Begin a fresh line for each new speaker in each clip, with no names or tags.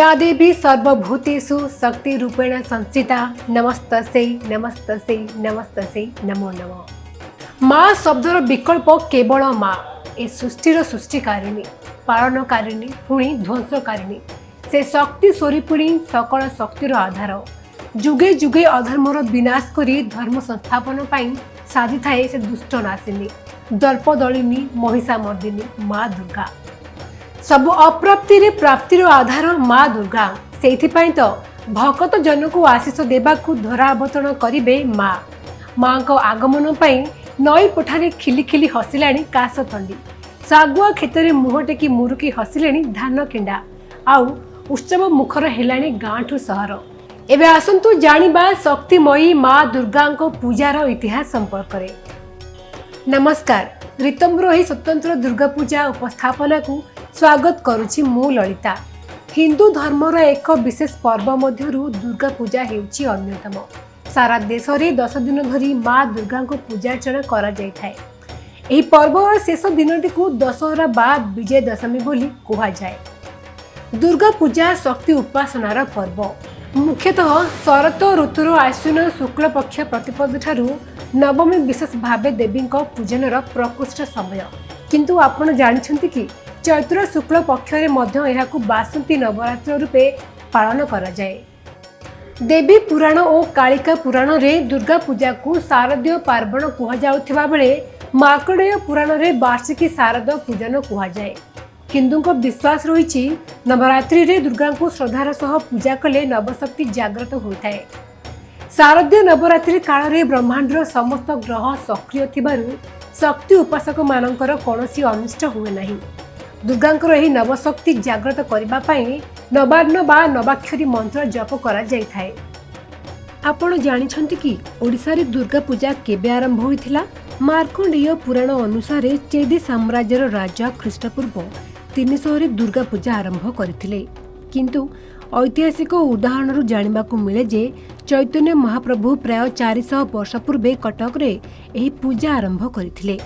या ଦେବୀ ସର୍ବଭୂତେଷୁ ଶକ୍ତି ରୂପେଣ ସଂସ୍ଥିତା, ନମସ୍ତସ୍ୟୈ ନମସ୍ତସ୍ୟୈ ନମସ୍ତସ୍ୟୈ ନମୋ ନମଃ। ମା ଶବ୍ଦର ବିକଳ୍ପ କେବଳ ମା। ଏ ସୃଷ୍ଟିର ସୃଷ୍ଟିକାରିଣୀ, ପାଳନକାରିଣୀ, ପୁଣି ଧ୍ୱଂସକାରିଣୀ। ସେ ଶକ୍ତି ସ୍ୱରୂପିଣୀ, ସକଳ ଶକ୍ତିର ଆଧାର। ଯୁଗେ ଯୁଗେ ଅଧର୍ମର ବିନାଶ କରି ଧର୍ମ ସଂସ୍ଥାପନ ପାଇଁ ସାଜିଥାଏ ସେ ଦୁଷ୍ଟ ନାଶିନୀ, ଦର୍ପଦଳିନୀ, ମହିଷାମର୍ଦିନୀ ମା ଦୁର୍ଗା। ସବୁ ଅପ୍ରାପ୍ତିରେ ପ୍ରାପ୍ତିର ଆଧାର ମା ଦୁର୍ଗା। ସେଇଥିପାଇଁ ତ ଭକତ ଜନକୁ ଆଶିଷ ଦେବାକୁ ଧରା ଅବତରଣ କରିବେ ମା। ମାଙ୍କ ଆଗମନ ପାଇଁ ନଈ ପଠାରେ ଖିଲି ଖିଲି ହସିଲାଣି କାଶତଣ୍ଡି, ଶାଗୁଆ କ୍ଷେତରେ ମୁହଁ ଟେକି ମୁରୁକି ହସିଲେଣି ଧାନ କିଣ୍ଡା, ଆଉ ଉତ୍ସବ ମୁଖର ହେଲାଣି ଗାଁଠୁ ସହର। ଏବେ ଆସନ୍ତୁ ଜାଣିବା ଶକ୍ତିମୟୀ ମା ଦୁର୍ଗାଙ୍କ ପୂଜାର ଇତିହାସ ସମ୍ପର୍କରେ। ନମସ୍କାର, ରିତମ୍ର ଏହି ସ୍ୱତନ୍ତ୍ର ଦୁର୍ଗା ପୂଜା ଉପସ୍ଥାପନାକୁ ସ୍ୱାଗତ କରୁଛି ମୁଁ ଲଳିତା। ହିନ୍ଦୁ ଧର୍ମର ଏକ ବିଶେଷ ପର୍ବ ମଧ୍ୟରୁ ଦୁର୍ଗା ପୂଜା ହେଉଛି ଅନ୍ୟତମ। ସାରା ଦେଶରେ 10 ଦିନ ଧରି ମା ଦୁର୍ଗାଙ୍କୁ ପୂଜାର୍ଚ୍ଚନା କରାଯାଇଥାଏ। ଏହି ପର୍ବର ଶେଷ ଦିନଟିକୁ ଦଶହରା ବା ବିଜୟ ଦଶମୀ ବୋଲି କୁହାଯାଏ। ଦୁର୍ଗା ପୂଜା ଶକ୍ତି ଉପାସନାର ପର୍ବ। ମୁଖ୍ୟତଃ ଶରତ ଋତୁର ଆଶ୍ୱିନ ଶୁକ୍ଳ ପକ୍ଷ ପ୍ରତିପଦ ଠାରୁ ନବମୀ ବିଶେଷ ଭାବେ ଦେବୀଙ୍କ ପୂଜନର ପ୍ରକୃଷ୍ଟ ସମୟ। କିନ୍ତୁ ଆପଣ ଜାଣିଛନ୍ତି କି, ଚୈତ୍ର ଶୁକ୍ଳ ପକ୍ଷରେ ମଧ୍ୟ ଏହାକୁ ବାସନ୍ତୀ ନବରାତ୍ର ରୂପେ ପାଳନ କରାଯାଏ। ଦେବୀ ପୁରାଣ ଓ କାଳିକା ପୁରାଣରେ ଦୁର୍ଗା ପୂଜାକୁ ଶାରଦୀୟ ପାର୍ବଣ କୁହାଯାଉଥିବା ବେଳେ ମାର୍କଣ୍ଡେୟ ପୁରାଣରେ ବାର୍ଷିକୀ ଶାରଦ ପୂଜନ କୁହାଯାଏ। ହିନ୍ଦୁଙ୍କ ବିଶ୍ୱାସ ରହିଛି, ନବରାତ୍ରିରେ ଦୁର୍ଗାଙ୍କୁ ଶ୍ରଦ୍ଧାର ସହ ପୂଜା କଲେ ନବଶକ୍ତି ଜାଗ୍ରତ ହୋଇଥାଏ। ଶାରଦୀୟ ନବରାତ୍ରି କାଳରେ ବ୍ରହ୍ମାଣ୍ଡର ସମସ୍ତ ଗ୍ରହ ସକ୍ରିୟ ଥିବାରୁ ଶକ୍ତି ଉପାସକମାନଙ୍କର କୌଣସି ଅନିଷ୍ଟ ହୁଏ ନାହିଁ। ଦୁର୍ଗାଙ୍କର ଏହି ନବଶକ୍ତି ଜାଗ୍ରତ କରିବା ପାଇଁ ନବାନ୍ନ ବା ନବାକ୍ଷରୀ ମନ୍ତ୍ର ଜପ କରାଯାଇଥାଏ। ଆପଣ ଜାଣିଛନ୍ତି କି, ଓଡ଼ିଶାରେ ଦୁର୍ଗା ପୂଜା କେବେ ଆରମ୍ଭ ହୋଇଥିଲା? ମାର୍କଣ୍ଡେୟ ପୁରାଣ ଅନୁସାରେ ଚେଦି ସାମ୍ରାଜ୍ୟର ରାଜା ଖ୍ରୀଷ୍ଟପୂର୍ବ 300ରେ ଦୁର୍ଗା ପୂଜା ଆରମ୍ଭ କରିଥିଲେ। କିନ୍ତୁ ଐତିହାସିକ ଉଦାହରଣରୁ ଜାଣିବାକୁ ମିଳେ ଯେ ଚୈତନ୍ୟ ମହାପ୍ରଭୁ ପ୍ରାୟ 400 ବର୍ଷ ପୂର୍ବେ କଟକରେ ଏହି ପୂଜା ଆରମ୍ଭ କରିଥିଲେ।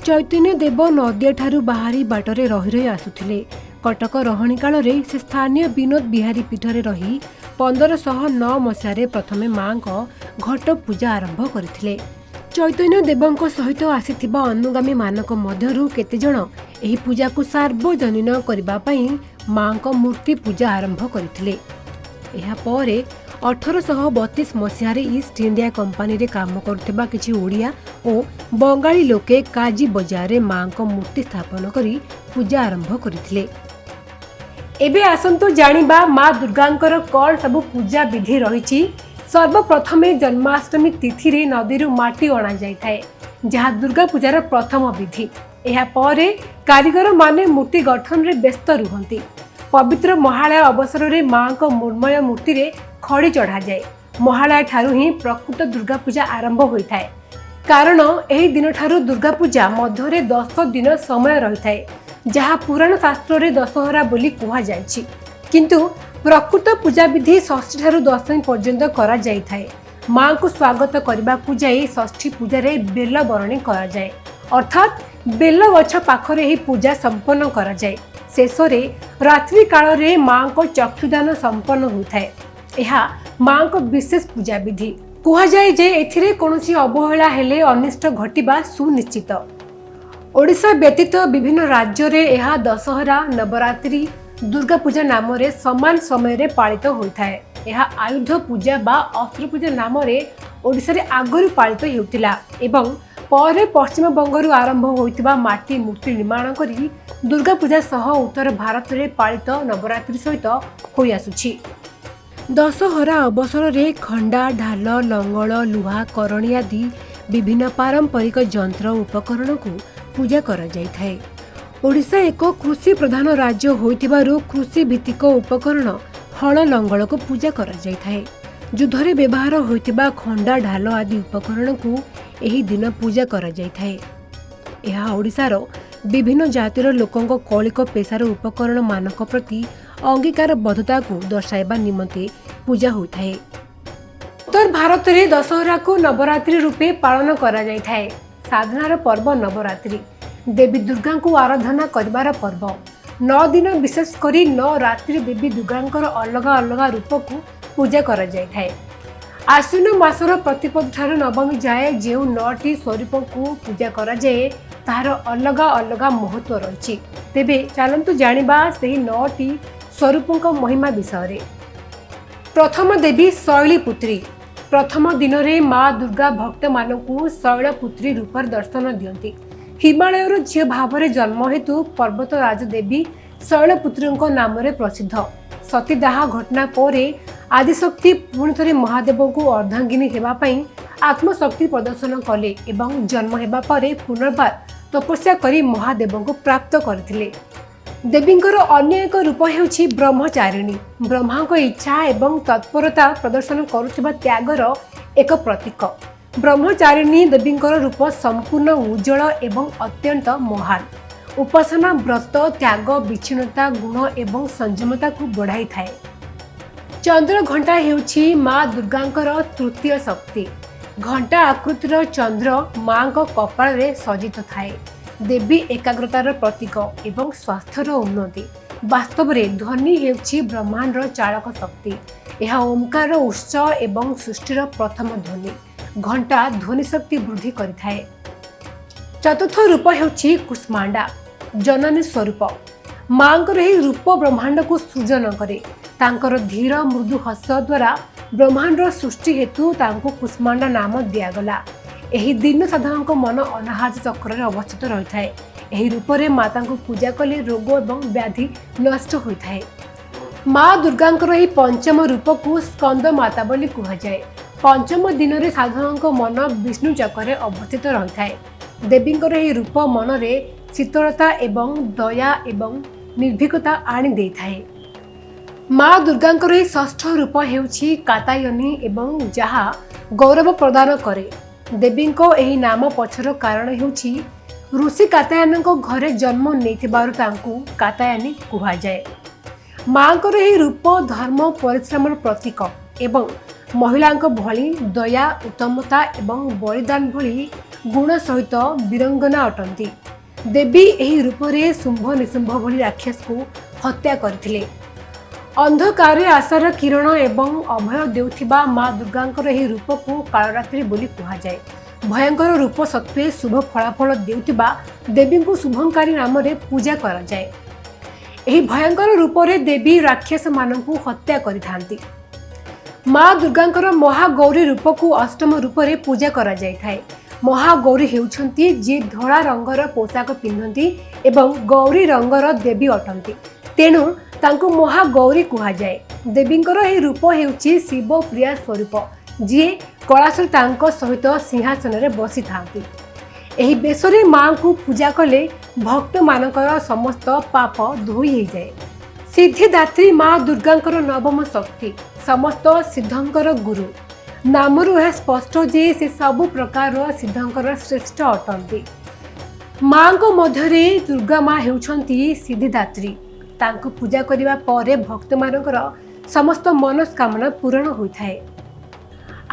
ଚୈତନ୍ୟ ଦେବ ନଦିଆଠାରୁ ବାହାରି ବାଟରେ ରହି ରହି ଆସୁଥିଲେ। କଟକ ରହଣି କାଳରେ ସେ ସ୍ଥାନୀୟ ବିନୋଦ ବିହାରୀ ପୀଠରେ ରହି 1509 ମସିହାରେ ପ୍ରଥମେ ମାଙ୍କ ଘଟ ପୂଜା ଆରମ୍ଭ କରିଥିଲେ। ଚୈତନ୍ୟ ଦେବଙ୍କ ସହିତ ଆସିଥିବା ଅନୁଗାମୀମାନଙ୍କ ମଧ୍ୟରୁ କେତେଜଣ ଏହି ପୂଜାକୁ ସାର୍ବଜନୀନ କରିବା ପାଇଁ ମାଙ୍କ ମୂର୍ତ୍ତି ପୂଜା ଆରମ୍ଭ କରିଥିଲେ। ଏହାପରେ 1832 ମସିହାରେ ଇଷ୍ଟ ଇଣ୍ଡିଆ କମ୍ପାନୀରେ କାମ କରୁଥିବା କିଛି ଓଡ଼ିଆ ଓ ବଙ୍ଗାଳୀ ଲୋକେ କାଜି ବଜାରରେ ମାଙ୍କ ମୂର୍ତ୍ତି ସ୍ଥାପନ କରି ପୂଜା ଆରମ୍ଭ କରିଥିଲେ। ଏବେ ଆସନ୍ତୁ ଜାଣିବା ମା ଦୁର୍ଗାଙ୍କର କ'ଣ ସବୁ ପୂଜା ବିଧି ରହିଛି। ସର୍ବପ୍ରଥମେ ଜନ୍ମାଷ୍ଟମୀ ତିଥିରେ ନଦୀରୁ ମାଟି ଅଣାଯାଇଥାଏ, ଯାହା ଦୁର୍ଗା ପୂଜାର ପ୍ରଥମ ବିଧି। ଏହାପରେ କାରିଗରମାନେ ମୂର୍ତ୍ତି ଗଠନରେ ବ୍ୟସ୍ତ ରୁହନ୍ତି। ପବିତ୍ର ମହାଳୟା ଅବସରରେ ମାଙ୍କ ମୃଣ୍ମୟ ମୂର୍ତ୍ତିରେ ଖଡ଼ି ଚଢ଼ାଯାଏ। ମହାଳୟା ଠାରୁ ହିଁ ପ୍ରକୃତ ଦୁର୍ଗା ପୂଜା ଆରମ୍ଭ ହୋଇଥାଏ, କାରଣ ଏହି ଦିନଠାରୁ ଦୁର୍ଗା ପୂଜା ମଧ୍ୟରେ 10 ଦିନ ସମୟ ରହିଥାଏ, ଯାହା ପୁରାଣ ଶାସ୍ତ୍ରରେ ଦଶହରା ବୋଲି କୁହାଯାଇଛି। କିନ୍ତୁ ପ୍ରକୃତ ପୂଜାବିଧି ଷଷ୍ଠୀଠାରୁ ଦଶମୀ ପର୍ଯ୍ୟନ୍ତ କରାଯାଇଥାଏ। ମାଙ୍କୁ ସ୍ୱାଗତ କରିବାକୁ ଯାଇ ଷଷ୍ଠୀ ପୂଜାରେ ବେଲ ବରଣୀ କରାଯାଏ, ଅର୍ଥାତ୍ ବେଲ ଗଛ ପାଖରେ ଏହି ପୂଜା ସମ୍ପନ୍ନ କରାଯାଏ। ଶେଷରେ ରାତ୍ରି କାଳରେ ମାଙ୍କ ଚକ୍ଷୁଦାନ ସମ୍ପନ୍ନ ହୋଇଥାଏ। ଏହା ମାଙ୍କ ବିଶେଷ ପୂଜାବିଧି। କୁହାଯାଏ ଯେ ଏଥିରେ କୌଣସି ଅବହେଳା ହେଲେ ଅନିଷ୍ଟ ଘଟିବା ସୁନିଶ୍ଚିତ। ଓଡ଼ିଶା ବ୍ୟତୀତ ବିଭିନ୍ନ ରାଜ୍ୟରେ ଏହା ଦଶହରା, ନବରାତ୍ରି, ଦୁର୍ଗା ପୂଜା ନାମରେ ସମାନ ସମୟରେ ପାଳିତ ହୋଇଥାଏ। ଏହା ଆୟୁଧ ପୂଜା ବା ଅସ୍ତ୍ର ପୂଜା ନାମରେ ଓଡ଼ିଶାରେ ଆଗରୁ ପାଳିତ ହେଉଥିଲା ଏବଂ ପରେ ପଶ୍ଚିମବଙ୍ଗରୁ ଆରମ୍ଭ ହୋଇଥିବା ମାଟି ମୂର୍ତ୍ତି ନିର୍ମାଣ କରି ଦୁର୍ଗା ପୂଜା ସହ ଉତ୍ତର ଭାରତରେ ପାଳିତ ନବରାତ୍ରି ସହିତ ହୋଇଆସୁଛି। ଦଶହରା ଅବସରରେ ଖଣ୍ଡା, ଢାଲ, ଲଙ୍ଗଳ, ଲୁହା କରଣୀ ଆଦି ବିଭିନ୍ନ ପାରମ୍ପରିକ ଯନ୍ତ୍ର ଉପକରଣକୁ ପୂଜା କରାଯାଇଥାଏ। ଓଡ଼ିଶା ଏକ କୃଷି ପ୍ରଧାନ ରାଜ୍ୟ ହୋଇଥିବାରୁ କୃଷି ଭିତ୍ତିକ ଉପକରଣ ହଳ, ଲଙ୍ଗଳକୁ ପୂଜା କରାଯାଇଥାଏ। ଯୁଦ୍ଧରେ ବ୍ୟବହାର ହୋଇଥିବା ଖଣ୍ଡା, ଢାଲ ଆଦି ଉପକରଣକୁ ଏହି ଦିନ ପୂଜା କରାଯାଇଥାଏ। ଏହା ଓଡ଼ିଶାର ବିଭିନ୍ନ ଜାତିର ଲୋକଙ୍କ କୌଳିକ ପେଶାର ଉପକରଣମାନଙ୍କ ପ୍ରତି ଅଙ୍ଗୀକାରବଦ୍ଧତାକୁ ଦର୍ଶାଇବା ନିମନ୍ତେ ପୂଜା ହୋଇଥାଏ। ଉତ୍ତର ଭାରତରେ ଦଶହରାକୁ ନବରାତ୍ରି ରୂପେ ପାଳନ କରାଯାଇଥାଏ। ସାଧନାର ପର୍ବ ନବରାତ୍ରି, ଦେବୀ ଦୁର୍ଗାଙ୍କୁ ଆରାଧନା କରିବାର ପର୍ବ। 9 ଦିନ, ବିଶେଷ କରି 9 ରାତ୍ରି ଦେବୀ ଦୁର୍ଗାଙ୍କର ଅଲଗା ଅଲଗା ରୂପକୁ ପୂଜା କରାଯାଇଥାଏ। ଆଶ୍ୱିନ ମାସର ପ୍ରତିପଦ ଠାରୁ ନବମୀ ଯାଏ ଯେଉଁ ନଅଟି ସ୍ୱରୂପକୁ ପୂଜା କରାଯାଏ, ତାହାର ଅଲଗା ଅଲଗା ମହତ୍ଵ ରହିଛି। ତେବେ ଚାଲନ୍ତୁ ଜାଣିବା ସେହି ନଅଟି ସ୍ୱରୂପଙ୍କ ମହିମା ବିଷୟରେ। ପ୍ରଥମ ଦେବୀ ଶୈଳୀପୁତ୍ରୀ। ପ୍ରଥମ ଦିନରେ ମା ଦୁର୍ଗା ଭକ୍ତମାନଙ୍କୁ ଶୈଳପୁତ୍ରୀ ରୂପରେ ଦର୍ଶନ ଦିଅନ୍ତି। ହିମାଳୟର ଝିଅ ଭାବରେ ଜନ୍ମ ହେତୁ ପର୍ବତରାଜ ଦେବୀ ଶୈଳପୁତ୍ରୀଙ୍କ ନାମରେ ପ୍ରସିଦ୍ଧ। ସତୀଦାହ ଘଟଣା ପରେ ଆଦିଶକ୍ତି ପୁଣି ଥରେ ମହାଦେବଙ୍କୁ ଅର୍ଦ୍ଧାଙ୍ଗିନୀ ହେବା ପାଇଁ ଆତ୍ମଶକ୍ତି ପ୍ରଦର୍ଶନ କଲେ ଏବଂ ଜନ୍ମ ହେବା ପରେ ପୁନର୍ବାର ତପସ୍ୟା କରି ମହାଦେବଙ୍କୁ ପ୍ରାପ୍ତ କରିଥିଲେ। ଦେବୀଙ୍କର ଅନ୍ୟ ଏକ ରୂପ ହେଉଛି ବ୍ରହ୍ମଚାରିଣୀ। ବ୍ରହ୍ମାଙ୍କ ଇଚ୍ଛା ଏବଂ ତତ୍ପରତା ପ୍ରଦର୍ଶନ କରୁଥିବା ତ୍ୟାଗର ଏକ ପ୍ରତୀକ। ବ୍ରହ୍ମଚାରିଣୀ ଦେବୀଙ୍କର ରୂପ ସମ୍ପୂର୍ଣ୍ଣ ଉଜ୍ଜଳ ଏବଂ ଅତ୍ୟନ୍ତ ମହାନ। ଉପାସନା, ବ୍ରତ, ତ୍ୟାଗ, ବିଚ୍ଛିନ୍ନତା, ଗୁଣ ଏବଂ ସଂଯମତାକୁ ବଢ଼ାଇଥାଏ। ଚନ୍ଦ୍ରଘଣ୍ଟା ହେଉଛି ମା ଦୁର୍ଗାଙ୍କର ତୃତୀୟ ଶକ୍ତି। ଘଣ୍ଟା ଆକୃତିର ଚନ୍ଦ୍ର ମାଙ୍କ କପାଳରେ ସଜ୍ଜିତ ଥାଏ। ଦେବୀ ଏକାଗ୍ରତାର ପ୍ରତୀକ ଏବଂ ସ୍ୱାସ୍ଥ୍ୟର ଉନ୍ନତି। ବାସ୍ତବରେ ଧ୍ୱନି ହେଉଛି ବ୍ରହ୍ମାଣ୍ଡର ଚାଳକ ଶକ୍ତି। ଏହା ଓମ୍କାରର ଉତ୍ସ ଏବଂ ସୃଷ୍ଟିର ପ୍ରଥମ ଧ୍ୱନି। ଘଣ୍ଟା ଧ୍ୱନି ଶକ୍ତି ବୃଦ୍ଧି କରିଥାଏ। ଚତୁର୍ଥ ରୂପ ହେଉଛି କୁଷ୍ମାଣ୍ଡା, ଜନନୀ ସ୍ୱରୂପ। ମାଙ୍କର ଏହି ରୂପ ବ୍ରହ୍ମାଣ୍ଡକୁ ସୃଜନ କରେ। ତାଙ୍କର ଧୀର ମୃଦୁ ହସ ଦ୍ୱାରା ବ୍ରହ୍ମାଣ୍ଡର ସୃଷ୍ଟି ହେତୁ ତାଙ୍କୁ କୁଷ୍ମାଣ୍ଡା ନାମ ଦିଆଗଲା। ଏହି ଦିନ ସାଧକଙ୍କ ମନ ଅନାହତ ଚକ୍ରରେ ଅବସ୍ଥିତ ରହିଥାଏ। ଏହି ରୂପରେ ମାତାଙ୍କୁ ପୂଜା କଲେ ରୋଗ ଏବଂ ବ୍ୟାଧି ନଷ୍ଟ ହୋଇଥାଏ। ମା ଦୁର୍ଗାଙ୍କର ଏହି ପଞ୍ଚମ ରୂପକୁ ସ୍କନ୍ଦ ମାତା ବୋଲି କୁହାଯାଏ। ପଞ୍ଚମ ଦିନରେ ସାଧକଙ୍କ ମନ ବିଷ୍ଣୁ ଚକ୍ରରେ ଅବସ୍ଥିତ ରହିଥାଏ। ଦେବୀଙ୍କର ଏହି ରୂପ ମନରେ ଶୀତଳତା ଏବଂ ଦୟା ଏବଂ ନିର୍ଭୀକତା ଆଣି ଦେଇଥାଏ। ମା ଦୁର୍ଗାଙ୍କର ଏହି ଷଷ୍ଠ ରୂପ ହେଉଛି କାତ୍ୟାୟନୀ ଏବଂ ଯାହା ଗୌରବ ପ୍ରଦାନ କରେ। ଦେବୀଙ୍କ ଏହି ନାମ ପଛର କାରଣ ହେଉଛି, ଋଷି କାତ୍ୟାୟନଙ୍କ ଘରେ ଜନ୍ମ ନେଇଥିବାରୁ ତାଙ୍କୁ କାତ୍ୟାୟନୀ କୁହାଯାଏ। ମାଙ୍କର ଏହି ରୂପ ଧର୍ମ, ପରିଶ୍ରମର ପ୍ରତୀକ ଏବଂ ମହିଳାଙ୍କ ଭଳି ଦୟା, ଉତ୍ତମତା ଏବଂ ବଳିଦାନ ଭଳି ଗୁଣ ସହିତ ବୀରଙ୍ଗନା ଅଟନ୍ତି। ଦେବୀ ଏହି ରୂପରେ ଶୁମ୍ଭ ନିଶୁମ୍ଭ ଭଳି ରାକ୍ଷସକୁ ହତ୍ୟା କରିଥିଲେ। ଅନ୍ଧକାରରେ ଆଶାର କିରଣ ଏବଂ ଅଭୟ ଦେଉଥିବା ମା ଦୁର୍ଗାଙ୍କର ଏହି ରୂପକୁ କାଳରାତ୍ରି ବୋଲି କୁହାଯାଏ। ଭୟଙ୍କର ରୂପ ସତ୍ତ୍ୱେ ଶୁଭ ଫଳାଫଳ ଦେଉଥିବା ଦେବୀଙ୍କୁ ଶୁଭଙ୍କାରୀ ନାମରେ ପୂଜା କରାଯାଏ। ଏହି ଭୟଙ୍କର ରୂପରେ ଦେବୀ ରାକ୍ଷସମାନଙ୍କୁ ହତ୍ୟା କରିଥାନ୍ତି। ମା ଦୁର୍ଗାଙ୍କର ମହାଗୌରୀ ରୂପକୁ ଅଷ୍ଟମ ରୂପରେ ପୂଜା କରାଯାଇଥାଏ। ମହାଗୌରୀ ହେଉଛନ୍ତି ଯିଏ ଧଳା ରଙ୍ଗର ପୋଷାକ ପିନ୍ଧନ୍ତି ଏବଂ ଗୌରୀ ରଙ୍ଗର ଦେବୀ ଅଟନ୍ତି। ତେଣୁ ତାଙ୍କୁ ମହାଗୌରୀ କୁହାଯାଏ। ଦେବୀଙ୍କର ଏହି ରୂପ ହେଉଛି ଶିବ ପ୍ରିୟା ସ୍ୱରୂପ, ଯିଏ କୈଳାସରେ ତାଙ୍କ ସହିତ ସିଂହାସନରେ ବସିଥାନ୍ତି। ଏହି ବେଶରେ ମାଙ୍କୁ ପୂଜା କଲେ ଭକ୍ତମାନଙ୍କର ସମସ୍ତ ପାପ ଧୋଇ ହେଇଯାଏ। ସିଦ୍ଧିଦାତ୍ରୀ ମା ଦୁର୍ଗାଙ୍କର ନବମ ଶକ୍ତି, ସମସ୍ତ ସିଦ୍ଧଙ୍କର ଗୁରୁ। ନାମରୁ ଏହା ସ୍ପଷ୍ଟ ଯେ ସେ ସବୁ ପ୍ରକାରର ସିଦ୍ଧଙ୍କର ଶ୍ରେଷ୍ଠ ଅଟନ୍ତି। ମାଙ୍କ ମଧ୍ୟରେ ଦୁର୍ଗା ମା ହେଉଛନ୍ତି ସିଦ୍ଧିଦାତ୍ରୀ। ତାଙ୍କୁ ପୂଜା କରିବା ପରେ ଭକ୍ତମାନଙ୍କର ସମସ୍ତ ମନସ୍କାମନା ପୂରଣ ହୋଇଥାଏ।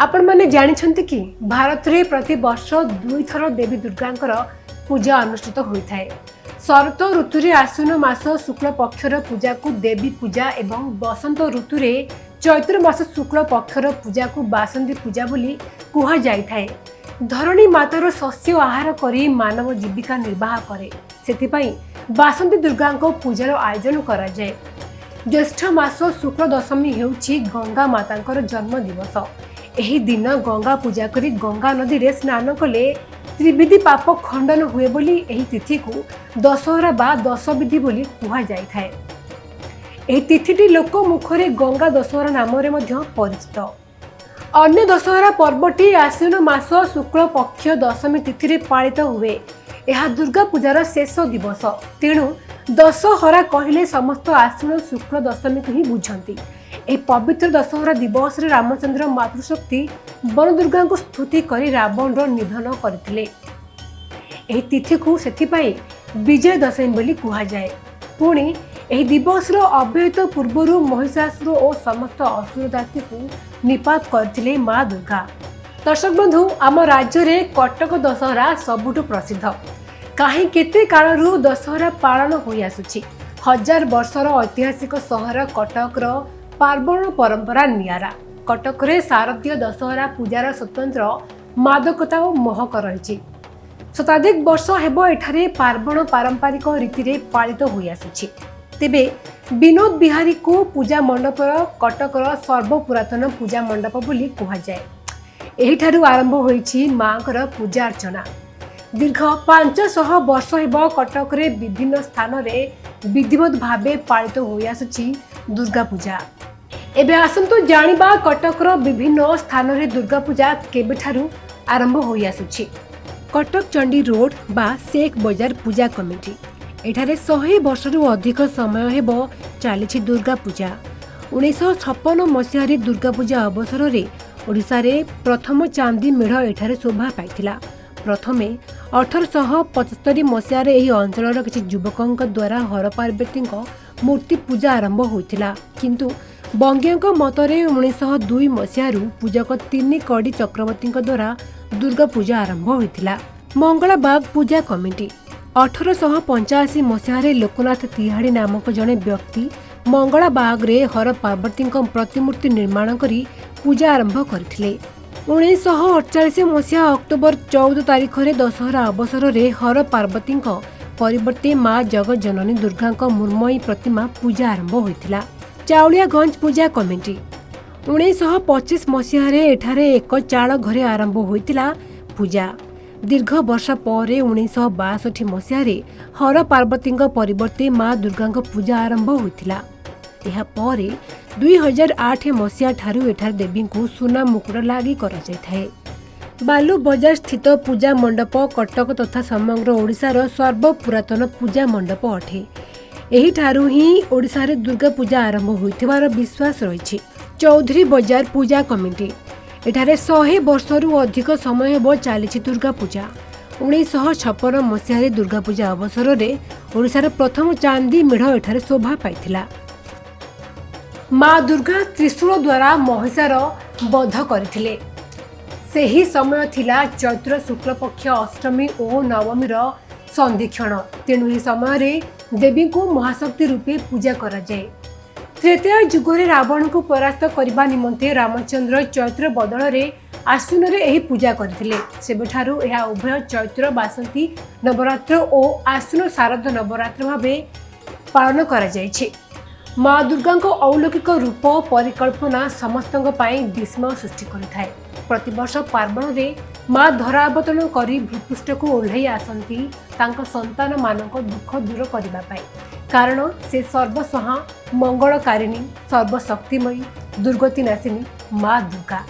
ଆପଣମାନେ ଜାଣିଛନ୍ତି କି, ଭାରତରେ ପ୍ରତିବର୍ଷ ଦୁଇଥର ଦେବୀ ଦୁର୍ଗାଙ୍କର ପୂଜା ଅନୁଷ୍ଠିତ ହୋଇଥାଏ। ଶରତ ଋତୁରେ ଆଶ୍ୱିନ ମାସ ଶୁକ୍ଳ ପକ୍ଷର ପୂଜାକୁ ଦେବୀ ପୂଜା ଏବଂ ବସନ୍ତ ଋତୁରେ ଚୈତ୍ର ମାସ ଶୁକ୍ଳ ପକ୍ଷର ପୂଜାକୁ ବାସନ୍ତୀ ପୂଜା ବୋଲି କୁହାଯାଇଥାଏ। ଧରଣୀ ମାତାର ଶସ୍ୟ ଆହାର କରି ମାନବ ଜୀବିକା ନିର୍ବାହ କରେ। ସେଥିପାଇଁ ବାସନ୍ତୀ ଦୁର୍ଗାଙ୍କ ପୂଜାର ଆୟୋଜନ କରାଯାଏ। ଜ୍ୟେଷ୍ଠ ମାସ ଶୁକ୍ଳ ଦଶମୀ ହେଉଛି ଗଙ୍ଗା ମାତାଙ୍କର ଜନ୍ମ ଦିବସ। ଏହି ଦିନ ଗଙ୍ଗା ପୂଜା କରି ଗଙ୍ଗା ନଦୀରେ ସ୍ନାନ କଲେ ତ୍ରିବିଧି ପାପ ଖଣ୍ଡନ ହୁଏ ବୋଲି ଏହି ତିଥିକୁ ଦଶହରା ବା ଦଶବିଧି ବୋଲି କୁହାଯାଇଥାଏ। ଏହି ତିଥିଟି ଲୋକ ମୁଖରେ ଗଙ୍ଗା ଦଶହରା ନାମରେ ମଧ୍ୟ ପରିଚିତ। ଅନ୍ୟ ଦଶହରା ପର୍ବଟି ଆଶ୍ୱିନ ମାସ ଶୁକ୍ଳ ପକ୍ଷ ଦଶମୀ ତିଥିରେ ପାଳିତ ହୁଏ। ଏହା ଦୁର୍ଗା ପୂଜାର ଶେଷ ଦିବସ। ତେଣୁ ଦଶହରା କହିଲେ ସମସ୍ତ ଆଶ୍ୱିନ ଶୁକ୍ଳ ଦଶମୀକୁ ହିଁ ବୁଝନ୍ତି। ଏହି ପବିତ୍ର ଦଶହରା ଦିବସରେ ରାମଚନ୍ଦ୍ର ମାତୃଶକ୍ତି ବନଦୁର୍ଗାଙ୍କୁ ସ୍ତୁତି କରି ରାବଣର ନିଧନ କରିଥିଲେ। ଏହି ତିଥିକୁ ସେଥିପାଇଁ ବିଜୟ ଦଶମୀ ବୋଲି କୁହାଯାଏ। ପୁଣି ଏହି ଦିବସର ଅବ୍ୟବହିତ ପୂର୍ବରୁ ମହିଷାସୁର ଓ ସମସ୍ତ ଅସୁର ଜାତିକୁ ନିପାତ କରିଥିଲେ ମା ଦୁର୍ଗା। ଦର୍ଶକ ବନ୍ଧୁ, ଆମ ରାଜ୍ୟରେ କଟକ ଦଶହରା ସବୁଠୁ ପ୍ରସିଦ୍ଧ। କାହିଁ କେତେ କାଳରୁ ଦଶହରା ପାଳନ ହୋଇଆସୁଛି। ହଜାର ବର୍ଷର ଐତିହାସିକ ସହର କଟକର ପାର୍ବଣ ପରମ୍ପରା ନିଆରା। କଟକରେ ଶାରଦୀୟ ଦଶହରା ପୂଜାର ସ୍ୱତନ୍ତ୍ର ମାଦକତା ଓ ମହକ ରହିଛି। ଶତାଧିକ ବର୍ଷ ହେବ ଏଠାରେ ପାର୍ବଣ ପାରମ୍ପରିକ ରୀତିରେ ପାଳିତ ହୋଇଆସୁଛି। ତେବେ ବିନୋଦ ବିହାରୀକୁ ପୂଜା ମଣ୍ଡପର କଟକର ସର୍ବପୁରାତନ ପୂଜା ମଣ୍ଡପ ବୋଲି କୁହାଯାଏ। ଏହିଠାରୁ ଆରମ୍ଭ ହୋଇଛି ମାଙ୍କର ପୂଜା ଅର୍ଚ୍ଚନା। ଦୀର୍ଘ 500 ବର୍ଷ ହେବ କଟକରେ ବିଭିନ୍ନ ସ୍ଥାନରେ ବିଧିବଦ୍ଧ ଭାବେ ପାଳିତ ହୋଇଆସୁଛି ଦୁର୍ଗା ପୂଜା। ଏବେ ଆସନ୍ତୁ ଜାଣିବା କଟକର ବିଭିନ୍ନ ସ୍ଥାନରେ ଦୁର୍ଗା ପୂଜା କେବେଠାରୁ ଆରମ୍ଭ ହୋଇଆସୁଛି। କଟକ ଚଣ୍ଡୀ ରୋଡ ବା ଶେଖ ବଜାର ପୂଜା କମିଟି, ଏଠାରେ 100 ବର୍ଷରୁ ଅଧିକ ସମୟ ହେବ ଚାଲିଛି ଦୁର୍ଗା ପୂଜା। 1956 ମସିହାରେ ଦୁର୍ଗା ପୂଜା ଅବସରରେ ଓଡ଼ିଶାରେ ପ୍ରଥମ ଚାନ୍ଦି ମେଢ଼ ଏଠାରେ ଶୋଭା ପାଇଥିଲା। ପ୍ରଥମେ 1875 ମସିହାରେ ଏହି ଅଞ୍ଚଳର କିଛି ଯୁବକଙ୍କ ଦ୍ୱାରା ହରପାର୍ବତୀଙ୍କ ମୂର୍ତ୍ତି ପୂଜା ଆରମ୍ଭ ହୋଇଥିଲା। କିନ୍ତୁ ବଙ୍ଗୀୟଙ୍କ ମତରେ 1902 ମସିହାରୁ ପୂଜକ ତିନି କଡ଼ି ଚକ୍ରବର୍ତ୍ତୀଙ୍କ ଦ୍ୱାରା ଦୁର୍ଗା ପୂଜା ଆରମ୍ଭ ହୋଇଥିଲା। ମଙ୍ଗଳାବାଗ ପୂଜା କମିଟି, 1885 ମସିହାରେ ଲୋକନାଥ ତିହାଡ଼ି ନାମକ ଜଣେ ବ୍ୟକ୍ତି ମଙ୍ଗଳାବାଗରେ ହର ପାର୍ବତୀଙ୍କ ପ୍ରତିମୂର୍ତ୍ତି ନିର୍ମାଣ କରି ପୂଜା ଆରମ୍ଭ କରିଥିଲେ। 1948 ମସିହା ଅକ୍ଟୋବର 14 ତାରିଖରେ ଦଶହରା ଅବସରରେ ହର ପାର୍ବତୀଙ୍କ ପରିବର୍ତ୍ତେ ମା ଜଗଜ୍ଜନନୀ ଦୁର୍ଗାଙ୍କ ମୃଣ୍ମୟୀ ପ୍ରତିମା ପୂଜା ଆରମ୍ଭ ହୋଇଥିଲା। ଚାଉଳିଆଗଞ୍ଜ ପୂଜା କମିଟି, 1925 ମସିହାରେ ଏଠାରେ ଏକ ଚାଳ ଘରେ ଆରମ୍ଭ ହୋଇଥିଲା ପୂଜା। ଦୀର୍ଘ ବର୍ଷ ପରେ 1962 ମସିହାରେ ହର ପାର୍ବତୀଙ୍କ ପରିବର୍ତ୍ତେ ମା ଦୁର୍ଗାଙ୍କ ପୂଜା ଆରମ୍ଭ ହୋଇଥିଲା। ଏହାପରେ 2008 ମସିହା ଠାରୁ ଏଠାରେ ଦେବୀଙ୍କୁ ସୁନା ମୁକୁଟ ଲାଗି କରାଯାଇଥାଏ। ବାଲୁ ବଜାର ସ୍ଥିତ ପୂଜା ମଣ୍ଡପ କଟକ ତଥା ସମଗ୍ର ଓଡ଼ିଶାର ସର୍ବପୁରାତନ ପୂଜା ମଣ୍ଡପ ଅଟେ। ଏହିଠାରୁ ହିଁ ଓଡ଼ିଶାରେ ଦୁର୍ଗା ପୂଜା ଆରମ୍ଭ ହୋଇଥିବାର ବିଶ୍ୱାସ ରହିଛି। ଚୌଧୁରୀ ବଜାର ପୂଜା କମିଟି, ଏଠାରେ 100 ବର୍ଷରୁ ଅଧିକ ସମୟ ହେବ ଚାଲିଛି ଦୁର୍ଗା ପୂଜା। 1956 ମସିହାରେ ଦୁର୍ଗା ପୂଜା ଅବସରରେ ଓଡ଼ିଶାର ପ୍ରଥମ ଚାନ୍ଦି ମେଢ଼ ଏଠାରେ ଶୋଭା ପାଇଥିଲା। ମା ଦୁର୍ଗା ତ୍ରିଶୂଳ ଦ୍ୱାରା ମହିଷାର ବଧ କରିଥିଲେ। ସେହି ସମୟ ଥିଲା ଚୈତ୍ର ଶୁକ୍ଳପକ୍ଷ ଅଷ୍ଟମୀ ଓ ନବମୀର ସନ୍ଧିକ୍ଷଣ। ତେଣୁ ଏହି ସମୟରେ ଦେବୀଙ୍କୁ ମହାଶକ୍ତି ରୂପେ ପୂଜା କରାଯାଏ। ତ୍ରେତୟା ଯୁଗରେ ରାବଣକୁ ପରାସ୍ତ କରିବା ନିମନ୍ତେ ରାମଚନ୍ଦ୍ର ଚୈତ୍ର ବଦଳରେ ଆଶ୍ୱିନରେ ଏହି ପୂଜା କରିଥିଲେ। ସେବେଠାରୁ ଏହା ଉଭୟ ଚୈତ୍ର ବାସନ୍ତୀ ନବରାତ୍ର ଓ ଆଶ୍ୱିନ ଶାରଦ ନବରାତ୍ର ଭାବେ ପାଳନ କରାଯାଇଛି। ମା ଦୁର୍ଗାଙ୍କ ଅଲୌକିକ ରୂପ ପରିକଳ୍ପନା ସମସ୍ତଙ୍କ ପାଇଁ ବିସ୍ମୟ ସୃଷ୍ଟି କରିଥାଏ। ପ୍ରତିବର୍ଷ ପାର୍ବଣରେ ମା ଧରା ଅବତରଣ କରି ଭୂପୃଷ୍ଠକୁ ଓହ୍ଲାଇ ଆସନ୍ତି ତାଙ୍କ ସନ୍ତାନମାନଙ୍କ ଦୁଃଖ ଦୂର କରିବା ପାଇଁ, କାରଣ ସେ ସର୍ବସହା ମଙ୍ଗଳକାରିଣୀ, ସର୍ବଶକ୍ତିମୟୀ, ଦୁର୍ଗତିନାଶିନୀ ମା ଦୁର୍ଗା।